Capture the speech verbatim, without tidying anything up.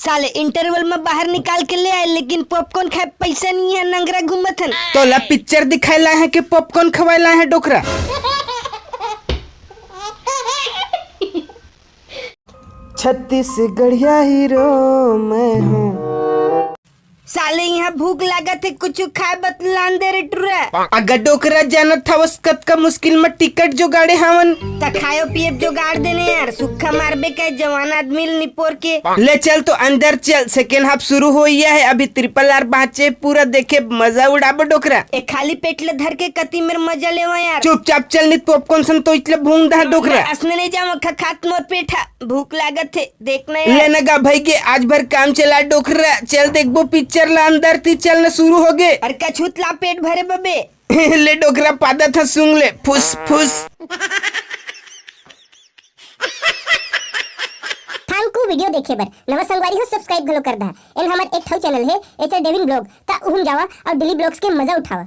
साले इंटरवल में बाहर निकाल के ले आए, लेकिन पॉपकॉर्न खाए पैसा नहीं है, नंगरा घूमत हन। तोला पिक्चर दिखाए लाए हैं कि पॉपकॉर्न खवाए लाए हैं, डोकरा? छत्तीसगढ़िया हीरो मैं हूँ। साले, यहाँ भूख लागत हे, कुछ खाए बतलान दे रे टुरा। अगर डोकरा, जानत हवस कतका मुश्किल में टिकट जोगाड़े हवन। त खायो पिए जोगाड़ देने यार, सुक्खा मारबे कहे जवान आदमी ल निपोर के। ले चल तो अंदर चल, सेकेंड हाफ शुरू होइया है, अभी ट्रिपल आर बाँचे, पूरा देखे मजा उड़ाबो डोकरा। ए खाली पेट ले धर के कति मेर मजा लेवा यार। चुपचाप चल, नित पॉपकॉर्न सन तो इतले भूंग दहा डोकरा। असने नहीं जावा, खखात मोर पेट हा, भूख लागत हे, देखना यार। लेना गा भाई के आज भर काम चला डोकरा, चल देखबो पिक्चर ला, अंदर ती चलना शुरू हो गे। अरे कछूत ला पेट भरे बबे। ले डोकरा पादत ह सूंघ ले, फुस फुस। Thank you video देखे बर। नवा संगवारी हो, subscribe घलो कर दहा। एन हमर एक ठौ channel हे, एचआर डेविन vlog, त उहम जावा और डेली vlogs के मजा उठावा।